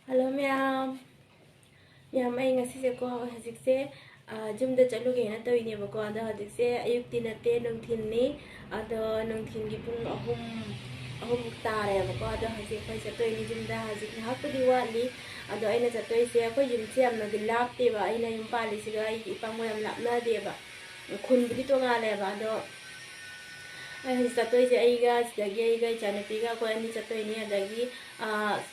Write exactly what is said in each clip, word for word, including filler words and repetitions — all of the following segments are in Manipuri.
ꯍꯜꯂꯣ ꯃꯌꯥꯝ꯫ ꯃꯌꯥꯝ, ꯑꯩ ꯉꯁꯤꯁꯦꯀꯣ, ꯍꯧꯖꯤꯛꯁꯦ, ꯑ, ꯌꯨꯝꯗ ꯆꯠꯂꯨꯒꯦꯅ ꯇꯧꯔꯤꯅꯦꯕꯀꯣ꯫ ꯑꯗꯣ ꯍꯧꯖꯤꯛꯁꯦ ꯑꯌꯨꯛꯇꯤ ꯅꯠꯇꯦ, ꯅꯨꯡꯊꯤꯟꯅꯤ꯫ ꯑꯗꯣ ꯅꯨꯡꯊꯤꯟꯒꯤ ꯄꯨꯡ ꯑꯍꯨꯝ, ꯑꯍꯨꯝꯃꯨꯛ ꯇꯥꯔꯦꯕꯀꯣ꯫ ꯑꯗꯣ ꯍꯧꯖꯤꯛ ꯑꯩꯈꯣꯏ ꯆꯠꯇꯣꯏꯅꯤ ꯌꯨꯝꯗ꯫ ꯍꯧꯖꯤꯛ ꯉꯥꯏꯍꯥꯛꯄꯨꯗꯤ ꯋꯥꯠꯂꯤ꯫ ꯑꯗꯣ ꯑꯩꯅ ꯆꯠꯇꯣꯏꯁꯦ, ꯑꯩꯈꯣꯏ ꯌꯨꯝꯁꯦ ꯌꯥꯝꯅꯗꯤ ꯂꯥꯞꯇꯦꯕ꯫ ꯑꯩꯅ ꯌꯨꯝ ꯄꯥꯜꯂꯤꯁꯤꯒ ꯑꯩꯒꯤ ꯏꯄꯥꯝꯒ ꯌꯥꯝ ꯂꯥꯞꯅꯗꯦꯕ꯫ ꯈꯨꯟꯕꯨꯗꯤ ꯇꯣꯉꯥꯜꯂꯦꯕ꯫ ꯑꯗꯣ ꯑꯩ ꯍꯧꯖꯤꯛ ꯆꯠꯇꯣꯏꯁꯦ ꯑꯩꯒ, ꯁꯤꯗꯒꯤ ꯑꯩꯒ ꯏꯆꯥꯅꯨꯄꯤꯒ ꯑꯩꯈꯣꯏ ꯑꯅꯤ ꯆꯠꯇꯣꯏꯅꯤ꯫ ꯑꯗꯒꯤ, ꯑ,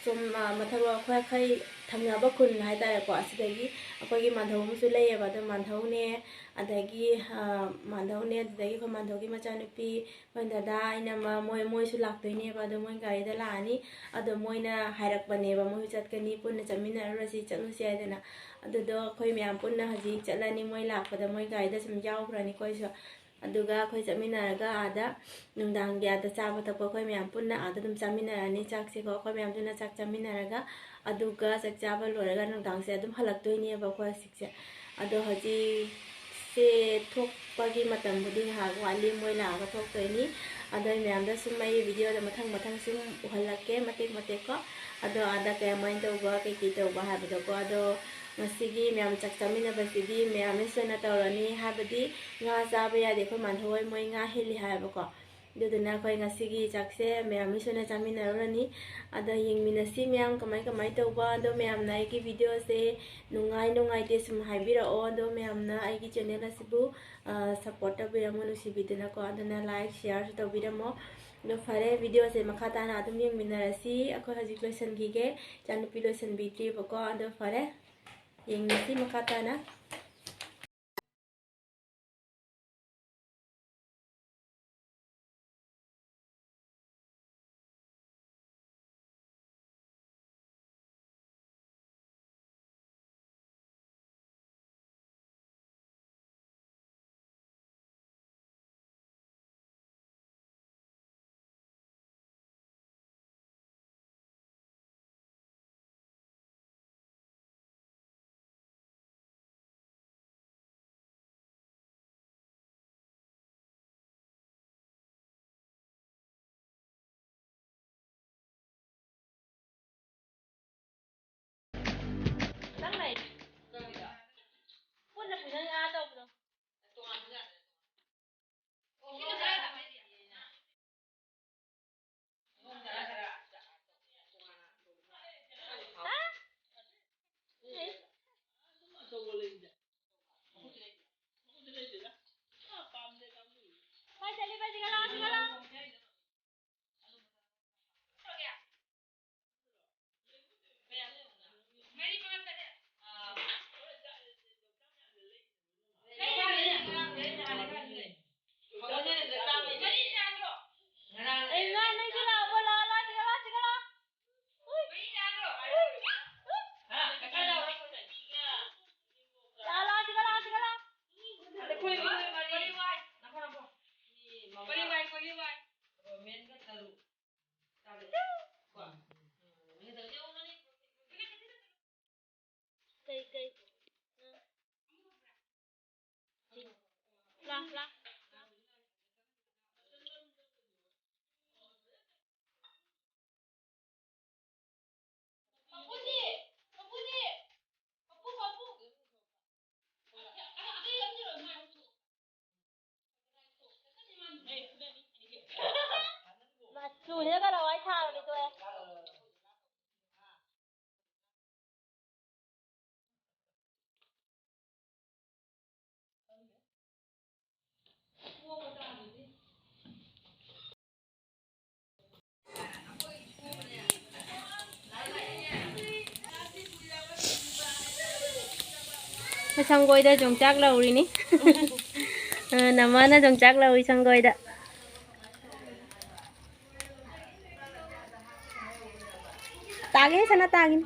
ꯁꯨꯝ, ꯑ, ꯃꯊꯛꯂꯣꯝ ꯑꯩꯈꯣꯏ ꯈꯔ ꯊꯪꯅꯕ ꯈꯨꯟ ꯍꯥꯏꯇꯥꯔꯦꯀꯣ, ꯑꯁꯤꯗꯒꯤ ꯑꯩꯈꯣꯏꯒꯤ ꯃꯥꯟꯙꯧ ꯑꯃꯁꯨ ꯂꯩꯌꯦꯕ꯫ ꯑꯗꯣ ꯃꯥꯟꯙꯧꯅꯦ, ꯑꯗꯒꯤ, ꯑ, ꯃꯥꯟꯙꯧꯅꯦ, ꯑꯗꯨꯗꯒꯤ ꯑꯩꯈꯣꯏ ꯃꯥꯟꯙꯧꯒꯤ ꯃꯆꯥꯅꯨꯄꯤ, ꯑꯩꯈꯣꯏ ꯗꯗꯥ, ꯏꯅꯝꯃ, ꯃꯣꯏ, ꯃꯣꯏꯁꯨ ꯂꯥꯛꯇꯣꯏꯅꯦꯕ꯫ ꯑꯗꯣ ꯃꯣꯏ ꯒꯥꯔꯤꯗ ꯂꯥꯛꯑꯅꯤ꯫ ꯑꯗꯣ ꯃꯣꯏꯅ ꯍꯥꯏꯔꯛꯄꯅꯦꯕ, "ꯃꯣꯏꯁꯨ ꯆꯠꯀꯅꯤ, ꯄꯨꯟꯅ ꯆꯠꯃꯤꯟꯅꯔꯨꯔꯁꯤ, ꯆꯠꯂꯨꯁꯤ" ꯍꯥꯏꯗꯅ꯫ ꯑꯗꯨꯗꯣ ꯑꯩꯈꯣꯏ ꯃꯌꯥꯝ ꯄꯨꯟꯅ ꯍꯧꯖꯤꯛ ꯆꯠꯂꯅꯤ꯫ ꯃꯣꯏ ꯂꯥꯛꯄꯗ ꯃꯣꯏ ꯒꯥꯔꯤꯗ ꯁꯨꯝ ꯌꯥꯎꯈ꯭ꯔꯅꯤꯀꯣ ꯑꯩꯁꯨ꯫ ꯑꯗꯨꯒ ꯑꯩꯈꯣꯏ ꯆꯠꯃꯤꯟꯅꯔꯒ ꯑꯥꯗ ꯅꯨꯡꯗꯥꯡꯒꯤ ꯑꯥꯗ ꯆꯥꯕ ꯊꯛꯄ ꯑꯩꯈꯣꯏ ꯃꯌꯥꯝ ꯄꯨꯟꯅ ꯑꯥꯗ ꯑꯗꯨꯝ ꯆꯥꯃꯤꯟꯅꯔꯅꯤ꯫ ꯆꯥꯛꯁꯦꯀꯣ, ꯑꯩꯈꯣꯏ ꯃꯌꯥꯝ ꯄꯨꯟꯅ ꯆꯥꯛ ꯆꯥꯃꯤꯟꯅꯔꯒ, ꯑꯗꯨꯒ ꯆꯥꯛ ꯆꯥꯕ ꯂꯣꯏꯔꯒ ꯅꯨꯡꯗꯥꯡꯁꯦ ꯑꯗꯨꯝ ꯍꯜꯂꯛꯇꯣꯏꯅꯦꯕꯀꯣ ꯍꯧꯖꯤꯛꯁꯦ꯫ ꯑꯗꯣ ꯍꯧꯖꯤꯛꯁꯦ ꯊꯣꯛꯄꯒꯤ ꯃꯇꯝꯕꯨꯗꯤ ꯉꯥꯏꯍꯥꯛ ꯋꯥꯠꯂꯤ, ꯃꯣꯏ ꯂꯥꯛꯑꯒ ꯊꯣꯛꯇꯣꯏꯅꯤ꯫ ꯑꯗꯣ ꯑꯩ ꯃꯌꯥꯝꯗ ꯁꯨꯝ ꯑꯩ ꯚꯤꯗꯤꯑꯣꯗ ꯃꯊꯪ ꯃꯊꯪ ꯁꯨꯝ ꯎꯍꯜꯂꯛꯀꯦ, ꯃꯇꯦꯛ ꯃꯇꯦꯛꯀꯣ꯫ ꯑꯗꯣ ꯑꯥꯗ ꯀꯃꯥꯏꯅ ꯇꯧꯕ, ꯀꯩꯀꯩ ꯇꯧꯕ ꯍꯥꯏꯕꯗꯣꯀꯣ꯫ ꯑꯗꯣ ꯉꯁꯤꯒꯤ ꯃꯌꯥꯝ ꯆꯥꯛ ꯆꯥꯃꯤꯟꯅꯕꯁꯤꯗꯤ ꯃꯌꯥꯝ ꯃꯤꯁ ꯑꯣꯏꯅ ꯇꯧꯔꯅꯤ, ꯍꯥꯏꯕꯗꯤ ꯉꯥ ꯆꯥꯕ ꯌꯥꯗꯦ, ꯑꯩꯈꯣꯏ ꯃꯥꯟꯙꯧ ꯍꯣꯏ ꯃꯣꯏ ꯉꯥ ꯍꯦꯜꯂꯤ ꯍꯥꯏꯌꯦꯕꯀꯣ꯫ ꯑꯗꯨꯗꯨꯅ ꯑꯩꯈꯣꯏ ꯉꯁꯤꯒꯤ ꯆꯥꯛꯁꯦ ꯃꯌꯥꯝ ꯃꯤꯁ ꯑꯣꯏꯅ ꯆꯥꯃꯤꯟꯅꯔꯨꯔꯅꯤ꯫ ꯑꯗ ꯌꯦꯡꯃꯤꯟꯅꯁꯤ ꯃꯌꯥꯝ ꯀꯃꯥꯏ ꯀꯃꯥꯏ ꯇꯧꯕ꯫ ꯑꯗꯣ ꯃꯌꯥꯝꯅ ꯑꯩꯒꯤ ꯚꯤꯗꯤꯑꯣꯁꯦ ꯅꯨꯡꯉꯥꯏ ꯅꯨꯡꯉꯥꯏꯇꯦ ꯁꯨꯝ ꯍꯥꯏꯕꯤꯔꯛꯑꯣ꯫ ꯑꯗꯣ ꯃꯌꯥꯝꯅ ꯑꯩꯒꯤ ꯆꯦꯅꯦꯜ ꯑꯁꯤꯕꯨ, ꯑ, ꯁꯞꯄꯣꯔꯠ ꯇꯧꯕꯤꯔꯝꯃꯣ ꯅꯨꯡꯁꯤꯕꯤꯗꯨꯅꯀꯣ꯫ ꯑꯗꯨꯅ ꯂꯥꯏꯛ, ꯁꯤꯌꯥꯔꯁꯨ ꯇꯧꯕꯤꯔꯝꯃꯣ꯫ ꯑꯗꯣ ꯐꯔꯦ, ꯚꯤꯗꯤꯑꯣꯁꯦ ꯃꯈꯥ ꯇꯥꯅ ꯑꯗꯨꯝ ꯌꯦꯡꯃꯤꯟꯅꯔꯁꯤ꯫ ꯑꯩꯈꯣꯏ ꯍꯧꯖꯤꯛ ꯂꯣꯏꯁꯤꯟꯈꯤꯒꯦ, ꯏꯆꯥꯅꯨꯄꯤ ꯂꯣꯏꯁꯤꯟꯕꯤꯗ꯭ꯔꯤꯕꯀꯣ꯫ ꯑꯗꯣ ꯐꯔꯦ, ꯌꯦꯡꯃꯤꯟꯅꯁꯤ ꯃꯈꯥ ꯇꯥꯅ꯫ ꯁꯪꯒꯣꯏꯗ ꯌꯣꯡꯆꯥꯛ ꯂꯧꯔꯤꯅꯤ꯫ ꯑ, ꯅꯃꯥꯅ ꯌꯣꯡꯆꯥꯛ ꯂꯧꯔꯤ ꯁꯪꯒꯣꯏꯗ꯫ ꯇꯥꯒꯦ, ꯁꯅꯥ, ꯇꯥꯒꯤꯅꯤ꯫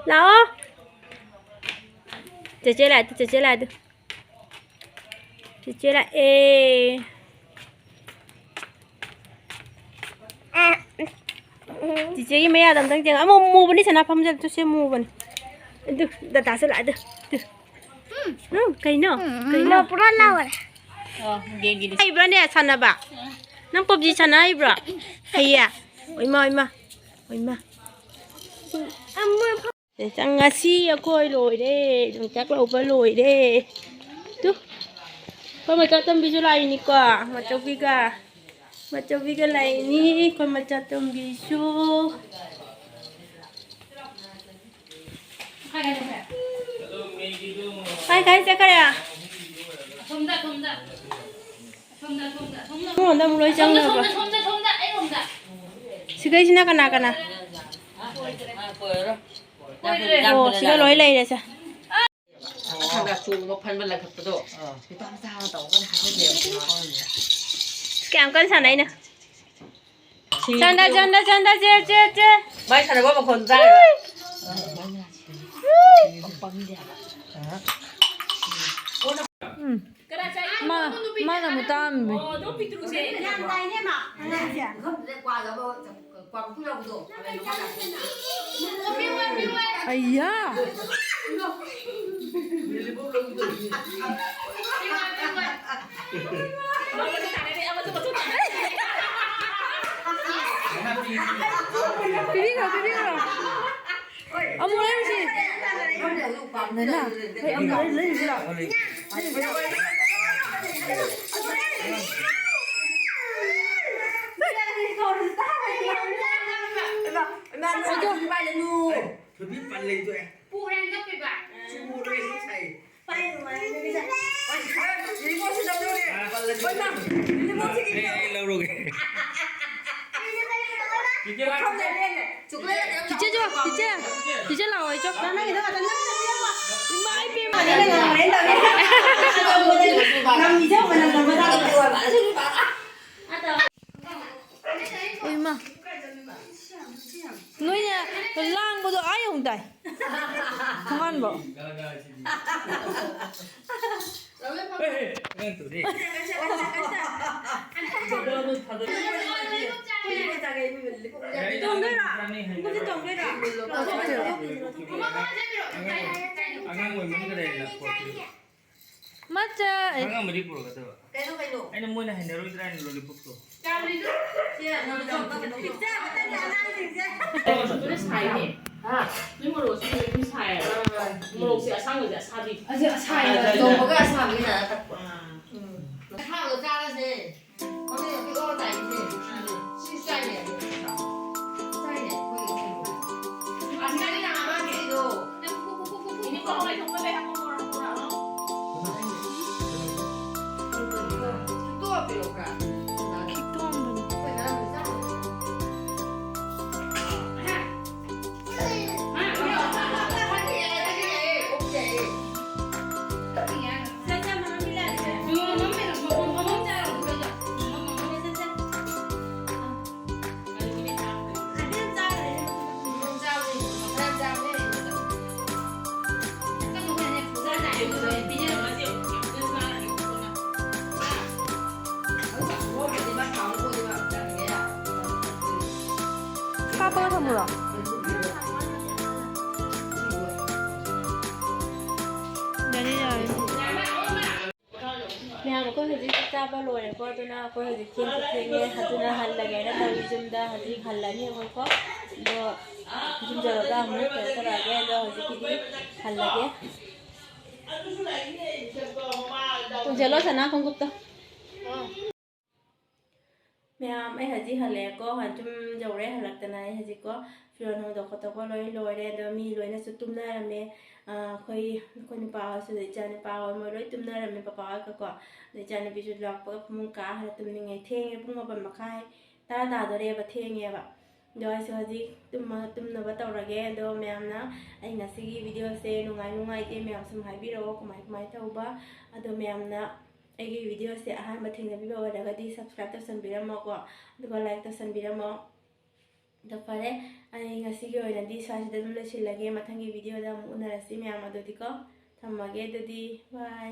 ꯂꯥꯛꯑꯣ꯫ ꯆꯦꯆꯦ ꯂꯥꯛꯑꯦ, ꯆꯦꯆꯦ ꯂꯥꯛꯑꯦ꯫ ꯆꯦꯆꯦ ꯂꯥꯛꯑꯦ꯫ ꯆꯦꯆꯦꯒꯤ ꯃꯌꯥꯗ ꯑꯝꯇꯪ ꯆꯦꯡ ꯑꯃ ꯃꯨꯕꯅꯤ, ꯁꯅꯥ ꯐꯝꯖꯕꯗꯨ ꯁꯦ ꯃꯨꯕꯅꯤ꯫ ꯑꯗꯨ ꯗꯇꯥꯁꯨ ꯂꯥꯛꯑꯦ, ꯑꯗꯨ, ꯑꯗꯨ꯫ ꯎꯝ, ꯀꯩꯅꯣ? ꯀꯩꯅꯣ? ꯄꯨꯔꯥ ꯂꯥꯎꯔꯦ꯫ ꯍꯩꯕ꯭ꯔꯥꯅꯦ ꯁꯥꯟꯅꯕ? ꯅꯪ ꯄꯞꯖꯤ ꯁꯥꯟꯅ ꯍꯩꯕ꯭ꯔꯣ? ꯍꯩꯌꯦ? ꯑꯣꯏꯃꯥ, ꯑꯣꯏꯃꯥ, ꯑꯣꯏꯃꯥ꯫ ꯉꯁꯤ ꯑꯩꯈꯣꯏ ꯂꯣꯏꯔꯦ, ꯌꯣꯡꯆꯥꯛ ꯂꯧꯕ ꯂꯣꯏꯔꯦ꯫ ꯇꯨ, ꯑꯩꯈꯣꯏ ꯃꯆꯥ ꯇꯣꯝꯕꯤꯁꯨ ꯂꯥꯛꯏꯅꯤꯀꯣ, ꯃꯆꯧꯕꯤꯒ꯫ ꯃꯆꯧꯕꯤꯒ ꯂꯥꯛꯏꯅꯤ, ꯑꯩꯈꯣꯏ ꯃꯆꯥ ꯇꯣꯝꯕꯤꯁꯨ꯫ ꯀꯥꯏ ꯀꯥꯏ ꯆꯠꯈ꯭ꯔꯦ? ꯑꯁꯣꯝꯗ, ꯑꯁꯣꯝꯗ꯫ ꯑꯁꯣꯝꯗ, ꯑꯁꯣꯝꯗ, ꯑꯁꯣꯝꯗ꯫ ꯑꯩꯉꯣꯟꯗ ꯑꯃꯨꯛ ꯂꯣꯏ ꯑꯁꯣꯝꯗ, ꯆꯪꯈ꯭ꯔꯕ? ꯑꯁꯣꯝꯗ, ꯑꯁꯣꯝꯗ, ꯑꯁꯣꯝꯗ, ꯑꯩꯔꯣꯝꯗ꯫ ꯁꯤꯈꯩꯁꯤꯅ ꯀꯅꯥ ꯀꯅꯥ? ꯑꯣꯏꯗ꯭ꯔꯦ꯫ ꯑꯣꯏꯔꯣꯏ꯫ ꯑꯣ, ꯁꯤꯗ ꯂꯣꯏ ꯂꯩꯔꯦꯁꯦ꯫ ꯈꯪꯗ ꯆꯣꯡꯕ ꯐꯟꯕ ꯂꯪꯈꯠꯄꯗꯣ꯫ ꯑꯥ꯫ ꯅꯨꯄꯥ ꯃꯆꯥ ꯇꯧꯔꯒ ꯍꯔꯥꯎꯖꯩꯕ꯫ ꯀꯌꯥꯝ ꯀꯟꯅ ꯁꯥꯟꯅꯩꯅꯣ? ꯆꯟꯗ, ꯆꯟꯗ, ꯆꯟꯗ, ꯆꯦ, ꯆꯦ, ꯆꯦ꯫ ꯃꯥꯏ ꯁꯥꯟꯅꯕ ꯃꯈꯣꯟ ꯇꯥꯏꯕ꯫ ꯎꯝ꯫ ꯃꯥ, ꯃꯥꯅ ꯑꯃꯨꯛ ꯇꯥꯛꯑꯝꯃꯤ꯫ ꯑꯩꯌꯥ! ꯄꯤꯕꯤꯈ꯭ꯔꯣ, ꯄꯤꯕꯤꯈ꯭ꯔꯣ꯫ ꯑꯃꯨꯛ ꯂꯩꯔꯨꯁꯤ꯫ ꯅꯅꯥ, ꯑꯩ ꯑꯃꯨꯛ ꯂꯩ-, ꯂꯩꯔꯨꯁꯤ ꯂꯥꯛꯑꯣ꯫ ꯑꯗꯣ, ꯄꯨꯔꯦꯟ ꯀꯞꯄꯤꯕ꯫ ꯆꯨꯔꯦꯟ ꯁꯥꯏ꯫ ꯄꯥꯏ ꯅꯨꯡꯉꯥꯏꯔꯦ꯫ ꯍꯣꯏ, ꯍꯣꯏ, ꯌꯦꯡꯉꯣ ꯁꯤ ꯆꯠꯂꯨꯅꯦ꯫ ꯄꯜꯂꯗꯤ꯫ ꯍꯣꯏ, ꯃꯥ꯫ ꯆꯤꯆꯦ ꯆꯣ, ꯆꯤꯆꯦ, ꯆꯤꯆꯦ ꯂꯥꯛꯑꯣ, ꯑꯩ ꯆꯣ꯫ ꯏꯃꯥ, ꯏꯄꯦꯝꯃ꯫ ꯏꯃꯥ꯫ ꯅꯣꯏꯅ ꯂꯥꯡꯕꯗꯣ ꯑꯥ ꯌꯧꯅ ꯇꯥꯏ꯫ ꯊꯣꯡꯒꯥꯟꯕꯧ꯫ ꯃꯆꯥ, ꯑꯦ꯫ ꯈꯪꯉꯝꯃꯗꯤ ꯄꯨꯔꯛꯀꯗꯕ꯫ ꯀꯩꯅꯣ, ꯀꯩꯅꯣ? ꯑꯩꯅ ꯃꯣꯏꯅ ꯍꯩꯅꯔꯣꯏꯗ꯭ꯔꯥ ꯍꯥꯏꯅ ꯂꯣꯂꯤꯄꯣꯞꯇꯣ꯫ ꯆꯥꯕꯅꯤꯗꯣ꯫ ꯁꯤ ꯑꯉꯥꯡꯁꯤꯡꯁꯦ꯫ ꯑꯗꯨꯅ ꯁꯥꯏꯅꯦ꯫ ꯍꯥ? ꯅꯣꯏ ꯃꯣꯔꯣꯛꯁꯨ ꯑꯗꯨꯝ ꯁꯥꯏꯌꯦꯕ꯫ ꯃꯣꯔꯣꯛꯁꯦ ꯑꯁꯥꯡꯕꯁꯦ ꯑꯁꯥꯕꯤ꯫ ꯑꯁꯤ ꯑꯁꯥꯕ꯫ ꯇꯧꯕꯒ ꯑꯁꯥꯕꯒ ꯌꯥꯅ ꯊꯛꯄ꯫ ꯑꯥ꯫ ꯎꯝ꯫ ꯑꯁꯥꯕꯗꯣ ꯆꯥꯔꯁꯦ꯫ ꯃꯃꯤꯡ ꯑꯄꯤꯛꯄ ꯃꯇꯥꯏꯒꯤꯁꯦ꯫ ꯁꯤ ꯆꯥꯏꯅꯦ꯫ ꯆꯥꯏꯅꯦ꯫ ꯑꯩꯈꯣꯏꯒꯤ ꯀꯩꯅꯣ꯫ ꯑꯁ, ꯅꯪꯒꯤ ꯅꯍꯥꯟ ꯃꯥꯒꯤꯗꯣ꯫ ꯈꯤꯛꯇꯣꯛꯑꯝꯕꯅꯤ꯫ ꯍꯥꯞꯄꯒ ꯊꯝꯃꯨꯔꯣ? ꯌꯥꯔꯦ, ꯌꯥꯔꯦ꯫ ꯃꯌꯥꯝ, ꯑꯩꯈꯣꯏ ꯍꯧꯖꯤꯛ ꯆꯥꯛ ꯆꯥꯕ ꯂꯣꯏꯔꯦꯀꯣ, ꯑꯗꯨꯅ ꯑꯩꯈꯣꯏ ꯍꯧꯖꯤꯛ ꯊꯦꯡꯁꯨ ꯊꯦꯡꯉꯦ, ꯑꯗꯨꯅ ꯍꯜꯂꯒꯦꯅ ꯇꯧꯔꯤ ꯌꯨꯝꯗ꯫ ꯍꯧꯖꯤꯛ ꯍꯜꯂꯅꯤ ꯑꯩꯈꯣꯏꯀꯣ, ꯑꯗꯣ ꯌꯨꯝ ꯌꯧꯔꯒ ꯑꯃꯨꯛ ꯀꯩꯅꯣ ꯇꯧꯔꯛꯑꯒꯦ, ꯑꯗꯣ ꯍꯧꯖꯤꯛꯀꯤꯗꯤ ꯍꯜꯂꯒꯦ꯫ ꯇꯣꯡꯁꯤꯜꯂꯣ ꯁꯅꯥ ꯈꯣꯡꯎꯞꯇꯣ꯫ ꯃꯌꯥꯝ, ꯑꯩ ꯍꯧꯖꯤꯛ ꯍꯜꯂꯛꯑꯦꯀꯣ, ꯌꯨꯝ ꯌꯧꯔꯦ꯫ ꯍꯜꯂꯛꯇꯅ ꯑꯩ ꯍꯧꯖꯤꯛꯀꯣ ꯐꯤꯔꯣꯜ ꯍꯣꯡꯗꯣꯛ ꯈꯣꯠꯇꯣꯛꯄ ꯂꯣꯏ ꯂꯣꯏꯔꯦ꯫ ꯑꯗꯣ ꯃꯤ ꯂꯣꯏꯅꯁꯨ ꯇꯨꯝꯅꯔꯝꯃꯦ꯫ ꯑ, ꯑꯩꯈꯣꯏ, ꯑꯩꯈꯣꯏ ꯅꯨꯄꯥ ꯍꯣꯏꯁꯨ, ꯑꯗꯩ ꯏꯆꯥ ꯅꯨꯄꯥ ꯍꯣꯏ, ꯃꯣꯏ ꯂꯣꯏ ꯇꯨꯝꯅꯔꯝꯃꯦ, ꯄꯄꯥ ꯍꯣꯏꯒꯀꯣ꯫ ꯑꯗꯩ ꯏꯆꯥ ꯅꯨꯄꯤꯁꯨ ꯂꯥꯛꯄꯒ ꯐꯃꯨꯡ ꯀꯥ ꯍꯥꯟꯅ ꯇꯨꯝꯅꯤꯡꯉꯦ꯫ ꯊꯦꯡꯉꯦ, ꯄꯨꯡ ꯃꯥꯄꯟ ꯃꯈꯥꯏ, ꯇꯔꯥ ꯇꯥꯗꯣꯔꯦꯕ, ꯊꯦꯡꯉꯦꯕ꯫ ꯑꯗꯣ ꯑꯩꯁꯨ ꯍꯧꯖꯤꯛ ꯇꯨꯝꯃ ꯇꯨꯝꯅꯕ ꯇꯧꯔꯒꯦ꯫ ꯑꯗꯣ ꯃꯌꯥꯝꯅ ꯑꯩ ꯉꯁꯤꯒꯤ ꯚꯤꯗꯤꯑꯣꯁꯦ ꯅꯨꯡꯉꯥꯏ ꯅꯨꯡꯉꯥꯏꯇꯦ ꯃꯌꯥꯝ ꯁꯨꯝ ꯍꯥꯏꯕꯤꯔꯛꯑꯣ, ꯀꯃꯥꯏ ꯀꯃꯥꯏꯅ ꯇꯧꯕ꯫ ꯑꯗꯣ ꯃꯌꯥꯝꯅ ꯑꯩꯒꯤ ꯚꯤꯗꯤꯑꯣꯁꯦ ꯑꯍꯥꯟꯕ ꯊꯦꯡꯅꯕꯤꯕ ꯑꯣꯏꯔꯒꯗꯤ subscribe ꯇꯧꯁꯟꯕꯤꯔꯝꯃꯣꯀꯣ, ꯑꯗꯨꯒ like ꯇꯧꯁꯟꯕꯤꯔꯝꯃꯣ꯫ ꯑꯗꯣ ꯐꯔꯦ, ꯑꯩ ꯉꯁꯤꯒꯤ ꯑꯣꯏꯅꯗꯤ ꯁ꯭ꯋꯥꯏꯁꯤꯗ ꯑꯗꯨꯝ ꯂꯣꯏꯁꯤꯜꯂꯒꯦ꯫ ꯃꯊꯪꯒꯤ ꯚꯤꯗꯤꯑꯣꯗ ꯑꯃꯨꯛ ꯎꯅꯔꯁꯤ ꯃꯌꯥꯝ꯫ ꯑꯗꯨꯗꯤꯀꯣ, ꯊꯝꯃꯒꯦ ꯑꯗꯨꯗꯤ, bye꯫